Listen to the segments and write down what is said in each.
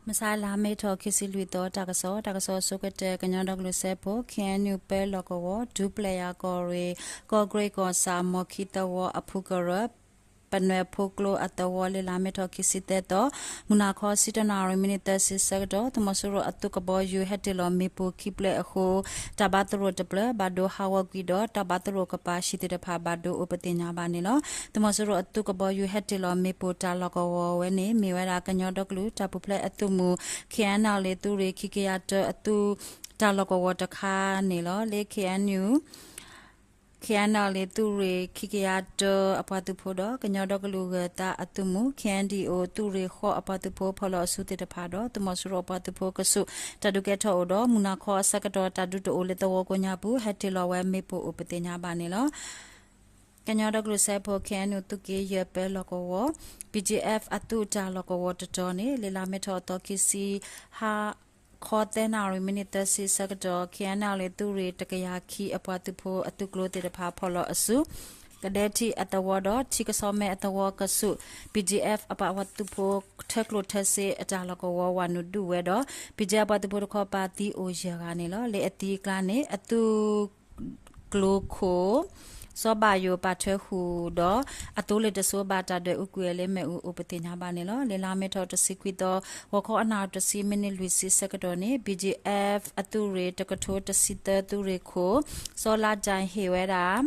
မုၢ်ဆါလါမ့ၤထီၣ်ခံဆံလွံၢ်သီ တၢ်ကစီၣ်, တၢ်ကစီၣ်အဆိကတၢၢ် ကညီဒီကလုာ်စၢဖှိၣ် ခ့ၣ်အဲၣ်ယူၣ် ပၢလီၢ်ကဝီၤ ဒူပျဲၢ်ယၤကီၢ်ရ့ၣ် ကီၢ်ကရ့ၣ်ကီၢ်ဆၣ် မီၢ်ခံသဝီအဖုကရၢ ပနွဲၣ်ဖိကျိအသဝီ လၢလါမ့ၤထီၣ်ခံဆံသၢသီ မုၢ်နၤခီဆံတၢနၣ်ရံၣ် မံးနံးသၢဆံဆၢကတီၢ် သုးမီၤစိရိၤအသုးကဘီယူၤ ဟဲတ့ၢ်လီၤမ့ၣ်ပိၢ်ခံဖျၢၣ်အဃိ တၢ်ဘါသရိာ်တဖျၢၣ် ဘၣ်ဒိဟးဂီၤကွံာ်ဒီး တၢ်ဘါသရိာ်ကပၤဟံၣ်သ့ၣ်တဖၣ် ဘၣ်ဒိအိၣ်ပသ့ၣ်ညါဘၣ်န့ၣ်လီၤ. သုးမီၤစိရိၤအသုးကဘီယူၤ ဟဲတ့ၢ်လီၤမ့ၣ်ပိၢ်တၢ်လီၢ်ကဝီၤဝဲန့ၣ် မ့ၢ်ဝဲဒၣ်ကညီဒီကလုာ် တၢ်ပူၤဖျဲးအသုးမုၢ် ခ့ၣ်အဲၣ်ယူၣ် သုးရ့ၣ်ခံကယၤတၢအသုး တၢ်လီၢ်ကဝီၤတခါန့ၣ်လီၤ. လၢ ခ့ၣ်အဲၣ်ယူၣ် ခ့ၣ်အဲၣ်ယူၣ် သုးရ့ၣ်ခံကယၤတၢအပှၤသုးဖိဒီး ကညီဒီကလုာ်ဂၢၤသးအသုးမုၢ် ခ့ၣ်အဲၣ်ယူၣ် သုးရ့ၣ်ဃိးအပှၤသုးဖိ ဖီၣ်လီၤအစုသ့ၣ်တဖၣ်ဒီး သုးမီၤစိရိၤအပှၤသုးဖိကဆူး တၢ်ဒုးကဲထီၣ်အိၣ်ဒီး မုၢ်နၤခီအဆၢကတီၢ် တၢ်ဒုးတအိၣ်လၢသဝီကိးညါပူၤ ဟဲတ့ၢ်လီၤဝဲမ့ၣ်ပိၢ်အိၣ်ပသ့ၣ်ညါဘၣ်န့ၣ်လီၤ. ကညီဒီကလုာ်စၢဖှိၣ် ခ့ၣ်အဲၣ်ယူၣ် သုးက့ယဲၢ် ပၢလီၢ်ကဝီၤ ပံၣ်ကၠံၣ်အဲၣ် အသုးတၢ်လီၢ်ကဝီၤတတီၤန့ၣ် လၢလါမ့ၤထီၣ်အသီခံဆံ ဟါခီသၢနၣ်ရံၣ် မံးနံးသၢဆံဆၢကတီၢ် ခ့ၣ်အဲၣ်ယူၣ် သုးရ့ၣ်တကယၤခံအပှၤသုးဖိအသုးကျိၤသ့ၣ်တဖၣ် ဖီၣ်လီၤအစု ကဒဲထံအသဝီဒီး ထံကဆီမဲအသဝီကဆူး ပံၣ်ကၠံၣ်အဲၣ် အပှၤသုးဖိ ထၢကျိၣ်ထၢစ့အတၢ်လီၢ်ကဝီၤ ဝးနုာ်ဒုးဝဲဒီး ပံၣ်ကၠံၣ်အဲၣ် အပှၤသုးဖိတခီပၤ သံအိၣ်ယဲၢ်ဂၤန့ၣ်လီၤ. လၢအသံအကျါန့ၣ် အသုး ကျိၤခိၣ် စီၤဘၣ်ယိၣ် ပာ်ထွဲဃုာ်ဒီး အသိလ့ၣ်တစိၤ ဘၣ်တၢ်ဒွဲၣ်အူကွံာ်ဝဲလၢမ့ၣ်အူအိၣ်ပသ့ၣ်ညါဘၣ်န့ၣ်လီၤ. လၢလါမ့ၤထီၣ်တဆံခွံသီ ဂီၤခီအနၣ်ရံၣ်တဆံ မံးနံးလွံၢ်ဆံဆၢကတီၢ်န့ၣ် ပံၣ်ကၠံၣ်အဲၣ် အသုးရ့ၣ်တကထိတဆံသၢ သုးရ့ၣ်ခိၣ် စီၤလါတၢ်ဟ့ၣ်ဝဲဒၣ်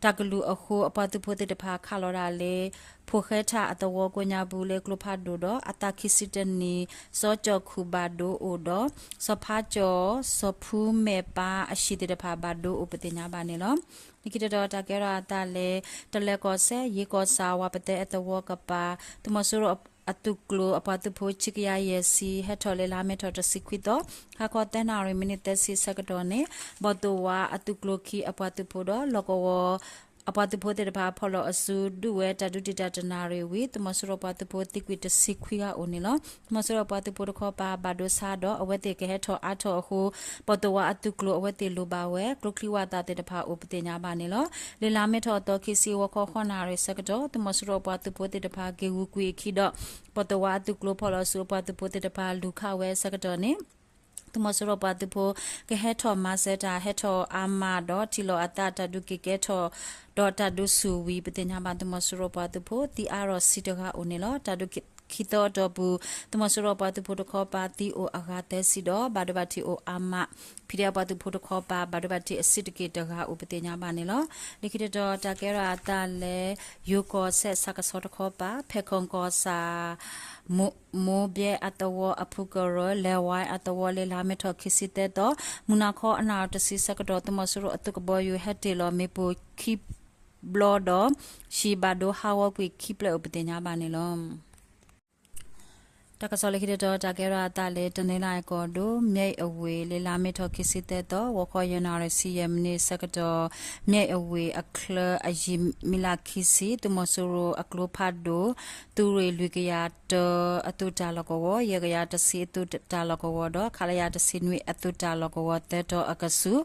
တၢ်ကလုၢ်အဃိ အပှၤသုးဖိသ့ၣ်တဖၣ် ခးလီၤဒၣ်လၢ ဖိၣ်ဃဲထၣ်အသဝီကိးညါပူၤ လၢကျိဖးဒိၣ်ဒီး အသးခံဆံတနံၣ် စီၤကၠီၣ်ခူၣ်ဘၣ်ဒိအိၣ်ဒီး စီၤဖါကၠီၣ် စီၤဖူမဲာ်ပၢ်အဟံၣ်သ့ၣ်တဖၣ် ဘၣ်ဒိအိၣ်ပသ့ၣ်ညါဘၣ်န့ၣ်လီၤ. လၢခံတတီၤ တၢ်ကဲထီၣ်အသးလၢ တလၢၤကီၢ်စဲၣ် ယ့ၣ်ကီၢ်ဆၣ် ဝၤပသဲအသဝီကပၤ သုးမီၤစိရိၤအသုးကျိၤ အပှၤသုးဖိ ခံကယၤယဲၢ်ဆံ ဟဲထီၣ်လၢလါမ့ၤထီၣ်တဆံခွံသီ ဟါခီသၢနၣ်ရံၣ် မံးနံးသၢဆံဆၢကတီၢ်န့ၣ် ဘီၣ်သိၣ်ဝါအသုးကျိၤခံအပှၤသုးဖိဒီး လီၢ်ကဝီၤ အပှၤသုးဖိသ့ၣ်တဖၣ် ဖီၣ်လီၤအစုဒုးဝဲ တၢ်ဒုးတံာ်တာ်တနၣ်ရံၣ်ဝံၤ သုးမီၤစိရိၤပှၤသုးဖိသံကွံာ်တဆံခွံဂၤအိၣ်န့ၣ်လီၤ. သုးမီၤစိရိၤပှၤသုးဖိတခီပၤ ဘၣ်ဒိဆါဒီး အဝဲသ့ၣ်ကဟဲထီၣ်အါထီၣ်အဃိ ဘီၣ်သိၣ်ဝါအသုးကျိၤ အဝဲသ့ၣ်လိၣ်ဘၣ်ဝဲ ကျိချံဝၣ်သၣ်သ့ၣ်တဖၣ်အိၣ်ပသ့ၣ်ညါဘၣ်န့ၣ်လီၤ. လၢလါမ့ၤထီၣ်အသီခံဆံ ဂီၤခီဃိးနၣ်ရံၣ်ဆၢကတီၢ် သုးမီၤစိရိၤပှၤသုးဖိသ့ၣ်တဖၣ် က့ၤဂုာ်ကွံာ်အခံဒီး ဘီၣ်သိၣ်ဝါအသုးကျိၤ ဖီၣ်လီၤအစုအပှၤသုးဖိသ့ၣ်တဖၣ် လူၤခးဝဲဆၢကတီၢ်န့ၣ် သုးမီၤစိရိၤပှၤသုးဖိ ကဟဲထီၣ်မၤစၢၤတၢ် ဟဲထီၣ်အါမးဒီး ထံၣ်လိာ်အသး တၢ်ဒုးက့ၤကဲထီၣ် ဒီးတၢ်ဒုးဆူၣ်ဝံၤ ပသ့ၣ်ညါဘၣ် သုးမီၤစိရိၤပှၤသုးဖိ သံအါထီၣ်ဆံတဂၤအိၣ်န့ၣ်လီၤ. တၢ်ဒုးခံသီအတီၢ်ပူၤ သုးမီၤစိရိၤပှၤသုးဖိတခီပၤ သံအိၣ်အဂၤသၢဆံဒီး ဘၣ်ဒိဘၣ်ထံးအိၣ်အါမး PDF ပှၤသုးဖိတခီပၤ ဘၣ်ဒိဘၣ်ထံးအဆံးတက့ၢ်တဂၤအိၣ်ပသ့ၣ်ညါဘၣ်န့ၣ်လီၤ. လၢခံတတီၤ တၢ်ကဲထီၣ်အသးလၢ ယိၤကီၢ်စဲၣ်ဆၣ်ကဆီတခီပၤ ဖဲးခိၣ်ကီၢ်ဆၣ် မိၢ်ဘျဲအသဝီအဖုကရၢ လဲၤဝဲအသဝီ လၢလါမ့ၤထီၣ်ခံဆံသၢသီ မုၢ်နၤခီအနၣ်ရံၣ်တဆံဆၢကတီၢ် သုးမီၤစိရိၤအသုးကဘီယူၤ ဟဲတ့ၢ်လီၤမ့ၣ်ပိၢ်ခံဘျီဒီး ဟံၣ်ဘၣ်ဒိဟးဂီၤကွံာ်ခံဖျၢၣ်အိၣ်ပသ့ၣ်ညါဘၣ်န့ၣ်လီၤ. တၢ်ကစီၣ်လၢခံတတီၤ တၢ်ကဲထီၣ်အသးလၢ တနီသရံၣ်ကီၢ်ဒိၣ် မၠဲၣ်အဝ့ၢ် လၢလါမ့ၤထီၣ်ခံဆံသၢသီ ဂီၤခီယဲၢ်နၣ်ရံၣ်ဆံယဲၢ်မံးနံးဆၢကတီၢ် မၠဲၣ်အဝ့ၢ်အချၢအယံၤ မံးလးခံဆံ သုးမီၤစိရိၤအကျိဖးဒိၣ် သုးရ့ၣ်လွံၢ်ကယၤတၢအသုးတၢ်လီၢ်ကဝီၤ ယဲၢ်ကယၤတဆံအသုးတၢ်လီၢ်ကဝီၤဒီး ခလရ တဆံနွံအသုးတၢ်လီၢ်ကဝီၤသၢတီၤအကဆူး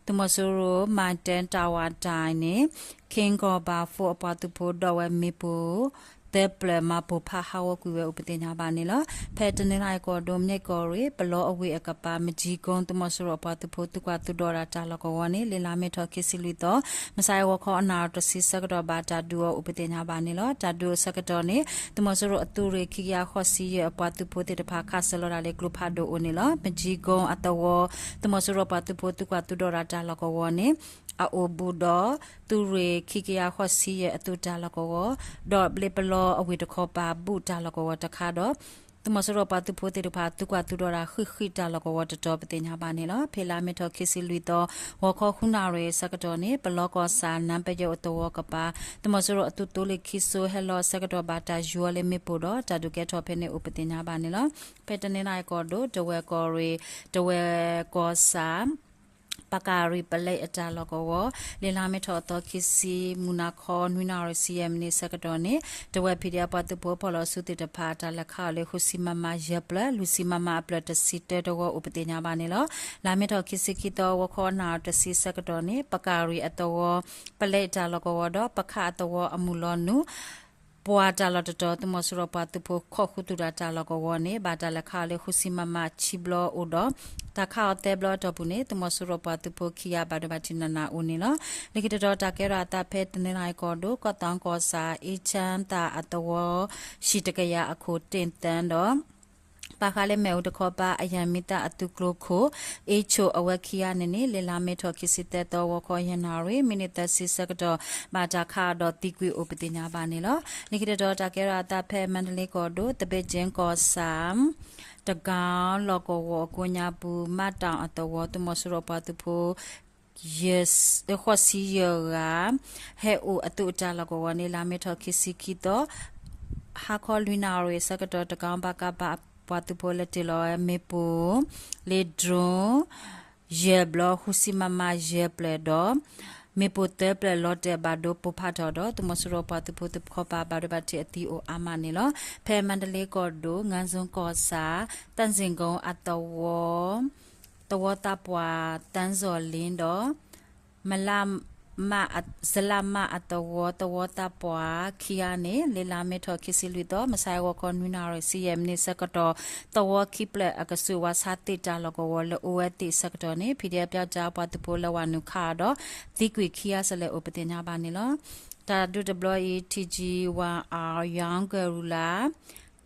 သုးမီၤစိရိၤ မၣ်တဲတၢ်ဝးတၢ်န့ၣ် ခ့ၣ်ကီၢ်ဘၣ်ဖိအပှၤသုးဖိ ဒီးဝဲမ့ၣ်ပိၢ် သၢဖျၢၣ် မၤပိၢ်ဖးဟးဂီၤကွံာ်ဝဲအိၣ်ပသ့ၣ်ညါဘၣ်န့ၣ်လီၤ. ဖဲတနီသရံၣ်ကီၢ်ဒိၣ် မၠဲၣ်ကီၢ်ရ့ၣ် ပလီအဝ့ၢ်အကပၤ မကၠံကိ သုးမီၤစိရိၤအပှၤသုးဖိ သုးကွၢ်သုးဒီးတၢ်လီၢ်ကဝီၤန့ၣ် လၢလါမ့ၤထီၣ်ခံဆံလွံၢ်သီ မုၢ်ဆါအံၤဂီၤခီအနၣ်ရံၣ်တဆံဆၢကတီၢ် ဘၣ်တၢ်ဒုးအီၤအိၣ်ပသ့ၣ်ညါဘၣ်န့ၣ်လီၤ. တၢ်ဒုးအဆၢကတီၢ်န့ၣ် သုးမီၤစိရိၤအသုးရ့ၣ် ခံကယၤဃိးဆံယဲၢ်အပှၤသုးဖိသ့ၣ်တဖၣ် ခးစၢၤလီၤဒၣ်လၢကျိဖးဒိၣ်အိၣ်န့ၣ်လီၤ. မကၠံကိအသဝီ သုးမီၤစိရိၤပှၤသုးဖိ သုးကွၢ်သုးဒီးတၢ်လီၢ်ကဝီၤန့ၣ် အအိၣ်ဘူးဒီး သုးရ့ၣ် ခံကယၤဃိးဆံယဲၢ်အသုးတၢ်လီၢ်ကဝီၤ ဒီးလၢပလီအဝ့ၢ်တခီပၤ ဘူးတၢ်လီၢ်ကဝီၤတခါဒီး သုးမီၤစိရိၤပှၤသုးဖိသ့ၣ်တဖၣ် သုးကွၢ်သုးဒီးတၢ်ဃံးဃံးတၢ်လီၢ်ကဝီၤတတီၤပသ့ၣ်ညါဘၣ်န့ၣ်လီၤ. ဖဲလါမ့ၤထီၣ်ခံဆံလွံၢ်သီ ဂီၤခီဃုနၣ်ရံၣ်ဆၢကတီၢ်န့ၣ် ပလီကီၢ်ဆၣ် နါပယီၤအသဝီကပၤ သုးမီၤစိရိၤအသုးသိလ့ၣ်ခံစိဟဲလီၤဆၢကတီၢ် ဘၣ်တၢ်ယူၤအီၤလၢမ့ၣ်ပိၢ်ဒီး တၢ်ဒုးကဲထီၣ်ဖဲန့ၣ်အိၣ်ပသ့ၣ်ညါဘၣ်န့ၣ်လီၤ. ဖဲတနီသရံၣ်ကီၢ်ဒိၣ် တဝဲၢ်ကီၢ်ရ့ၣ် တဝဲၢ်ကီၢ်ဆၣ် ပကၣ်ရံၣ်ပလဲအတၢ်လီၢ်ကဝီၤ လၢလါမ့ၤထီၣ်အသီခံဆံ မုၢ်နၤခီ နွံနၣ်ရံၣ်ဆံယဲၢ်မံးနံးဆၢကတီၢ်န့ၣ် တဝဲၢ် PDF ပှၤသုးဖိဖီၣ်လီၤစုသ့ၣ်တဖၣ် တၢ်လဲၤခးအီၤလၢ ဃုဆံ မမ ယဲၢ်ဖျၢၣ် လွံၢ်ဆံ မမ အဖျၢၣ်တဆံတၢတဝီအိၣ်ပသ့ၣ်ညါဘၣ်န့ၣ်လီၤ. လါမ့ၤထီၣ်ခံဆံခံသီ ဂီၤခီနၣ်ရံၣ်တဆံဆၢကတီၢ်န့ၣ် ပကၣ်ရံၣ်အသဝီ ပလဲအတၢ်လီၢ်ကဝီၤဒီး ပခၣ်အသဝီအမုၢ်လီၤနုာ် ပှၤတၢ်လီၢ်တတီၤ သုးမီၤစိရိၤပှၤသုးဖိခိးဃုာ်သုးတၢ်လီၢ်ကဝီၤန့ၣ် ဘၣ်တၢ်လဲၤခးအီၤလၢဃုဆံ မမ ခံဘျီအိၣ်ဒီး တၢ်ခးအီၤသၢဘျီအတီၢ်ပူၤန့ၣ် သုးမီၤစိရိၤပှၤသုးဖိခံဂၤဘၣ်ဒိဘၣ်ထံးနးနးအိၣ်န့ၣ်လီၤ. လၢခံတတီၤတၢ်ကဲထီၣ်အသးဖဲတနီသရံၣ်ကီၢ်ဒိၣ် ကီၢ်သီကီၢ်ဆၣ် အ့ၣ်ချၢသၣ်အသဝီ ဟံၣ်တကယၤအခိၣ် တ့ၢ်သၢဒီး ပာ်ဃာ်လၢမ့ၣ်အူတခီပၤ အယၤမံသၣ်အသုးကျိခိၣ် အ့ၣ်ဆိၣ်အဝဲခံဂၤန့ၣ်န့ၣ် လၢလါမ့ၤထီၣ်ခံဆံသၢသီ ဂီၤခီယဲၢ်နၣ်ရံၣ် မံးနံးသၢဆံဆၢကတီၢ် ဘၣ်တၢ်ခးအီၤဒီးသံကွံာ်အိၣ်ပသ့ၣ်ညါဘၣ်န့ၣ်လီၤ. လၢခံတတီၤတၢ်ကဲထီၣ်အသးဖဲမါဒလ့ကီၢ်ဒိၣ် သဘ့ၣ်ကၠ့ကီၢ်ဆၣ် တကီလီၢ်ကဝီၤအကိးညါပူၤ မၣ်တၣ်အသဝီ သုးမီၤစိရိၤပှၤသုးဖိ ဃိးဆံယဲၢ်ဂၤ ဟဲအိၣ်အသုးအတၢ်လီၢ်ကဝီၤန့ၣ် လါမ့ၤထီၣ်ခံဆံခံသီ ဟါခီလွံၢ်နၣ်ရံၣ်အဆၢကတီၢ် တကီ ပကဖ ပှၤသုးဖိလဲၤတ့ၢ်လီၤဝဲမ့ၣ်ပိၢ် လၢ drone ယဲၢ်ဘျီ ဃုဆံ မမ ယဲၢ်ဖျၢၣ်ဒီး မ့ၣ်ပိၢ်သၢဖျၢၣ်လီၤတဲာ်ဘၣ်ဒိပိၢ်ဖးထီၣ်ဒီး သုးမီၤစိရိၤပှၤသုးဖိတခီပၤဘၣ်ဒိဘၣ်ထံးအသံအိၣ်အါမးန့ၣ်လီၤ. ဖဲမါဒလ့ကီၢ်ဒိၣ် ငါးစုံကီၢ်ဆၣ် သန့်ဇင်ကုန်းအသဝီ သဝီသးပှၢ် သန်းဇော်လင်း ဒီး မလမ ဇလမ အသဝီ သဝီသးပှၢ်ခံဂၤန့ၣ် လၢလါမ့ၤထီၣ်ခံဆံလွံၢ်သီ မုၢ်ဆါအဂီၤခီနွံနၣ်ရံၣ်ဆံယဲၢ်မံးနံးဆၢကတီၢ် သဝီခံဖျၢၣ်အကဆူး ဝါဆါသ့ၣ်တၢ်လီၢ်ကဝီၤလၢအိၣ်ဝဲသ့ၣ်ဆၢကတီၢ်န့ၣ် ဖံးဒဲးပၠီကၠါပှၤသုးဖိလၢဝၤနုာ်ခးအီၤဒီး သံကွံာ်ခံဂၤစ့ၢ်ကီးအိၣ်ပသ့ၣ်ညါဘၣ်န့ၣ်လီၤ. တၢ်ဒုးတဘျီအံၤ ထံကၠံ ဝါအၣ် ယၣ်ကရူလါ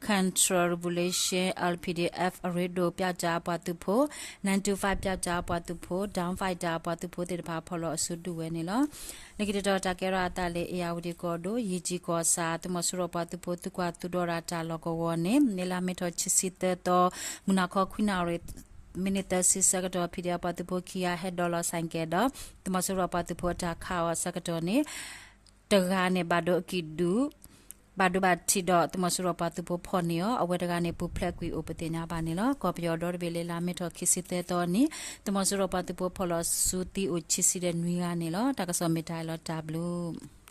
Counter Revolution L P D F အရ့ဒိၣ်ပၠီကၠါပှၤသုးဖိ nine two five ပၠီကၠါပှၤသုးဖိ Dawn Fighter ပှၤသုးဖိသ့ၣ်တဖၣ်ဖီၣ်လီၤအစုဒုးဝဲန့ၣ်လီၤ. လၢခံတတီၤတၢ်ကဲထီၣ်အသးလၢ အ့ၣ်ယၣ်ဝတံၣ်ကီၢ်ဒိၣ် ယ့ၣ်ကၠံကီၢ်ဆၣ် သုးမီၤစိရိၤပှၤသုးဖိသုကွၢ်သုးဒီးတၢ်လီၢ်ကဝီၤန့ၣ် လၢလါမ့ၤထီၣ်ခံဆံသၢသီ မုၢ်နၤခီခွံနၣ်ရံၣ် မံးနံးသၢဆံဆၢကတီၢ် ဖံးဒဲးပှၤသုးဖိခံဂၤဟဲဒိးလီၤဆဲးကဲးဒီး သုးမီၤစိရိၤပှၤသုးဖိအတၢ်ခးအီၤဆၢကတီၢ်န့ၣ် တဂၤန့ၣ် ဘၣ်ဒိအကံၣ်ဒုၣ် ဘၣ်ဒိဘၣ်ထံးဒီး သုးမီၤစိရိၤပှၤသုးဖိဖီၣ်န့ၢ်အီၤ အဝဲတဂၤန့ၣ် ပူၤဖျဲးကွံာ်အိၣ်ပသ့ၣ်ညါဘၣ်န့ၣ်လီၤ. ကီၢ်ပယီၤဒီတဘ့ၣ်လၢလါမ့ၤထီၣ်ခံဆံသၢသီနံၤ သုးမီၤစိရိၤပှၤသုးဖိဖီၣ်လီၤစုသံအိၣ်ခံဆံဒီးနွံဂၤန့ၣ်လီၤ. တၢ်ကစီၣ်မ့ၢ်တၢ်အံၤလီၤ တၢ်ဘျုး